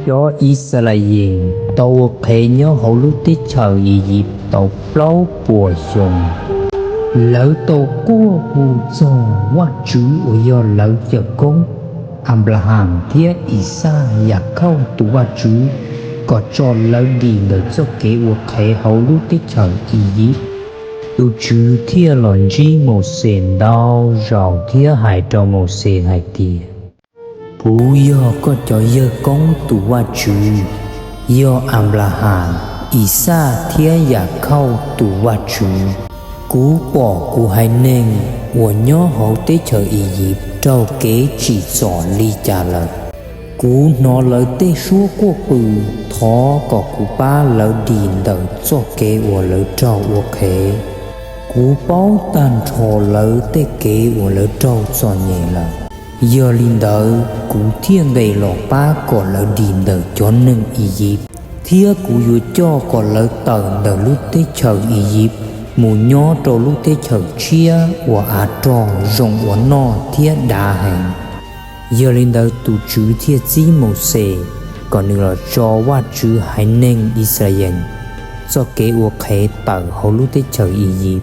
Cov Yixalayees tau ua qhev nyob hauv lub teb chaws Iziv tau plaub puas xyoo. Lawv tau quaj hu txog Vajtswv uas yog lawv cawm koob, Anplahas thiab Ixaj Yakhauj tus Vajtswv, kom tso lawv dim ntawm txoj kev ua qhev hauv lub teb chaws Iziv. Tus Tswv thiaj los ntsib Mauxes ntau zaus thiab hais rau Mauxes hais tias, Kuv yog koj cov yawg koob tus Vajtswv, yog Anplahas, Ixaj thiab Yakhauj tus Vajtswv. Kuv pom kuv haiv neeg uas nyob hauv teb chaws Iziv raug kev tsim txom li cas lawm. Kuv hnov lawv tej suab quaj qw, thov kom kuv pab lawv dim ntawm txoj kev uas lawv raug ua qhev. Kuv paub tag nrho lawv tej kev uas lawv raug txom nyem lawm. Yog li ntawd, kuv thiaj nqes los pab kom lawv dim ntawm cov neeg Iziv, thiab kuv yuav coj kom lawv tawm ntawm lub teb chaws Iziv mus nyob rau lub teb chaws tshiab uas av rog zoo ua noj thiab dav heev. Yog li ntawd, tus Tswv thiaj txib Mauxes kom nws los tso Vajtswv haiv neeg Yixalayees txoj kev ua qhev tawm hauv lub teb chaws Iziv.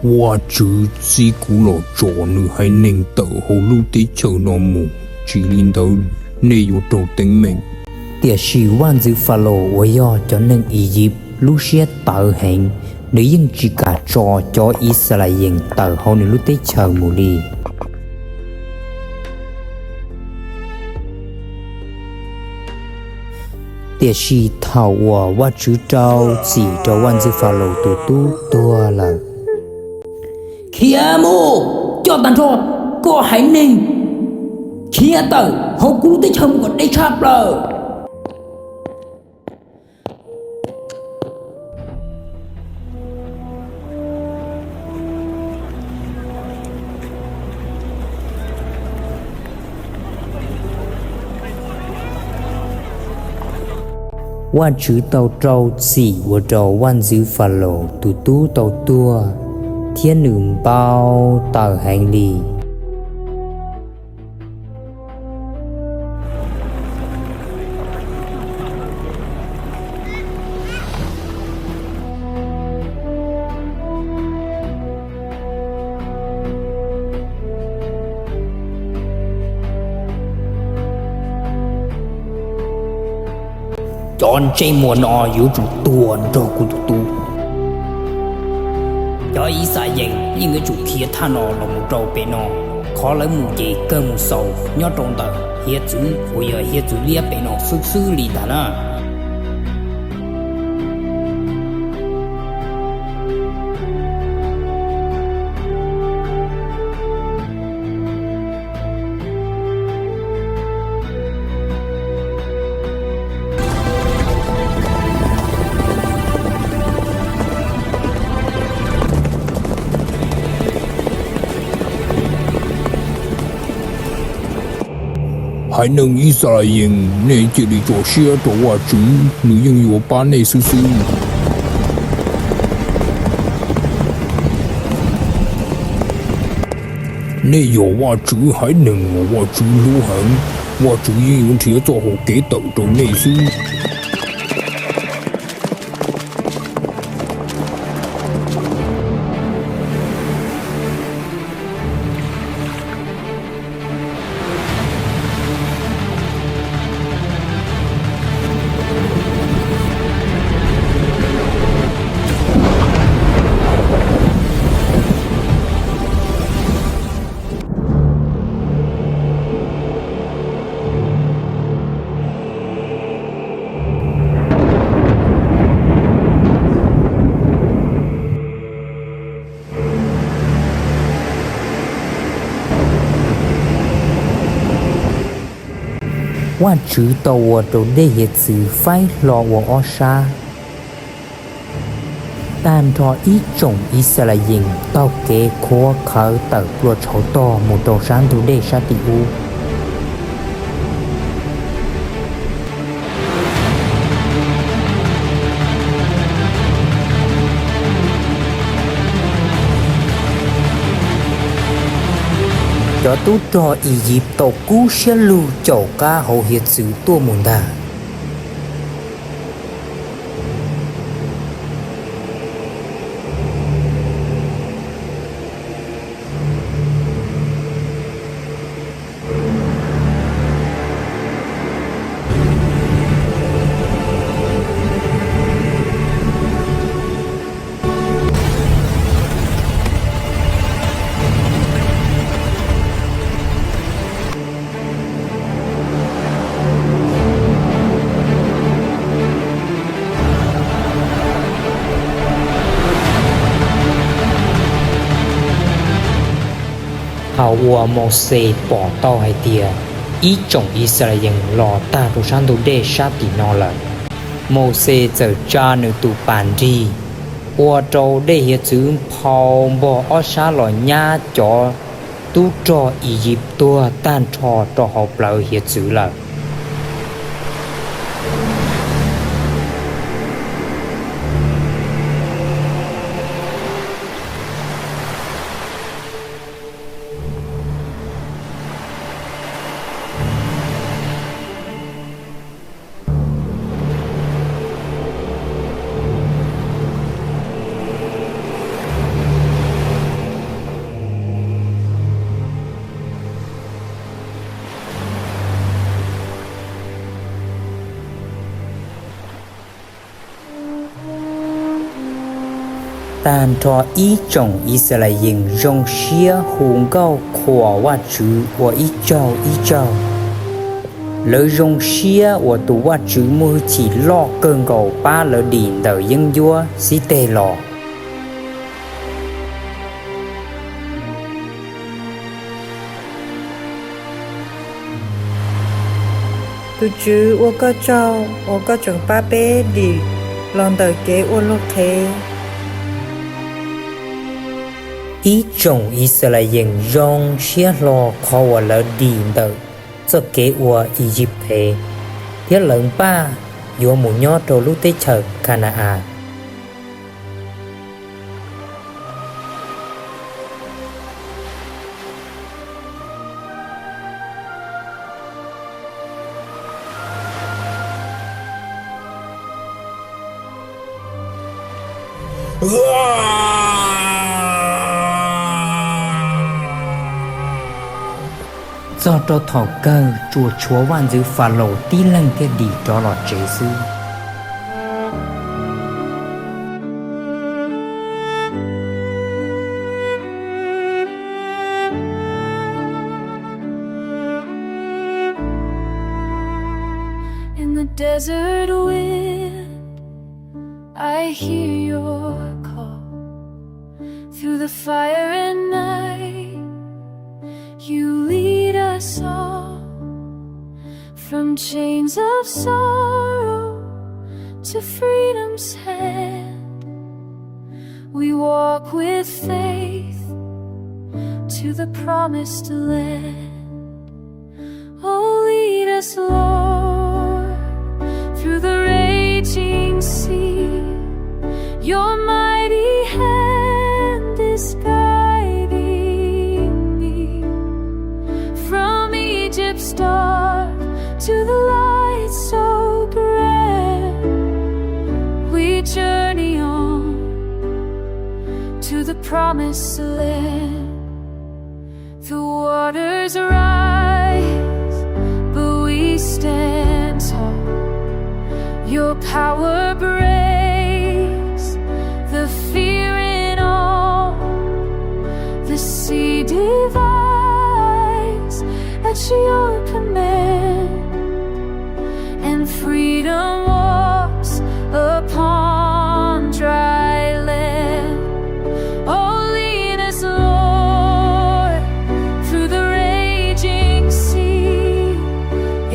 Vajtswv txib kuv los tso nws haiv neeg tawm hauv lub teb chaws no mus, tsis li ntawd nej yuav raug teeb meem. Tiam sis vaj ntxwv Falaus uas yog cov neeg Iziv lub siab tawv heev, nws yeej tsis kam tso cov Yixalayees tawm hauv nws lub teb chaws mus li. Tiam sis thaum uas Vajtswv rau txim rau vaj ntxwv Falaus tus tub tuag lawm, Khiav mus, coj tag nrho koj haiv neeg khiav tawm hauv kuv lub teb chaws mus kom deb tshaj plaws. Vajtswv tau rau txim ua rau vaj ntxwv Falaus tus tub tau tuag, thiab nws npau taws heev li. Cov ntsej muag no yuav tsum tuag nrog kuv tus tub. Cov Yixalayees yeej yuav tsum khiav thaj no los mus rau pem no. Qhov lawv mus ces kawg mus xaus nyob rau ntawm hiav txwv uas yog hiav txwv liab pem no xwb xwb li ntag na. Haiv neeg Yixalayees, nej cia li tso siab rau Vajtswv, nws yeej yuav pab nej xwb xwb. Nej yog Vajtswv haiv neeg uas Vajtswv hlub heev, Vajtswv yeej yuav nrhiav txoj hau kev tawm rau nej xwb. Vajtswv tau ua rau dej hiav txwv faib hlo ua ob sab. Tag nrho ib tsoom Yixalayees taug kev qhuav qhawv tawm plua tshauv tog mus rau sab ntug dej sab tim ub. Cov tub rog Iziv tau kub siab lug caum qab hauv hiav txwv tuaj mus ntag. Thaum uas Mauxes pom tau hais tias ib tsoom Yixalayees los tag rau sab ntug dej sab tim no lawm, Mauxes txawm tsa nws tus pas nrig, ua rau dej hiav txwv nphau npog ob sab los nyab cov tub rog Iziv tuag tag nrho rau hauv plawv hiav txwv lawm. Tag nrho ib tsoom Yixalayees zoo siab hu nkauj qhuas Vajtswv ua ib tsaug ib tsaug. Lawv zoo siab uas tus Vajtswv muaj hwj chim loj kawg nkaus pab lawv dim ntawm yeeb ncuab xib teg los. Tus Tswv, ua koj tsaug uas koj tseem pab peb dim los ntawm kev ua luag qhev. Ib tsoom Yixalayees zoo siab hlo qhov uas lawv dim ntawm txoj kev ua Iziv qhev, thiab lawv npaj yuav mus nyob rau lub teb chaws Khana-as. Txog rau thaum kawg tsuas tshuav vaj ntxwv Falaus tib leeg thiaj dim rov los tsev xwb. In the desert wind, I hear your call. Through the fire and night, you lead us on. From chains of sorrow to freedom's hand, we walk with faith to the promised land. Oh, lead us, Lord, through the raging sea. Your mighty hand is guiding me. From Egypt's dark to the light so grand, we journey on to the promised land. The waters rise, but we stand tall. Your power breaks the fear in all. The sea divides at your command, and freedom walks upon dry land. Oh, lead us, Lord, through the raging sea.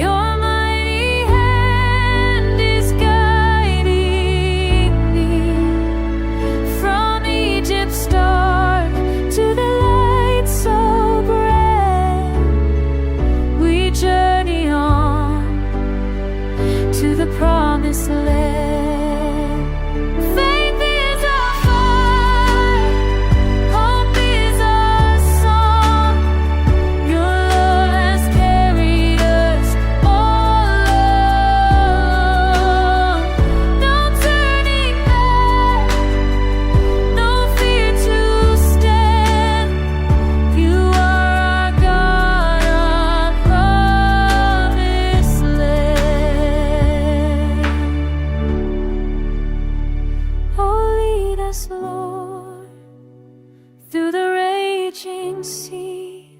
Your mighty hand is guiding Lord, through the raging sea,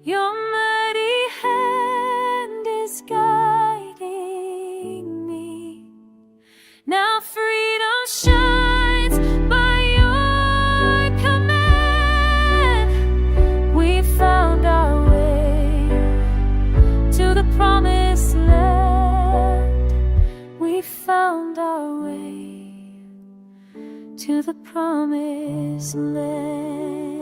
your mighty hand is guiding me. Now freedom shines by your command. We found our way to the promised land. We found our way to the promised land.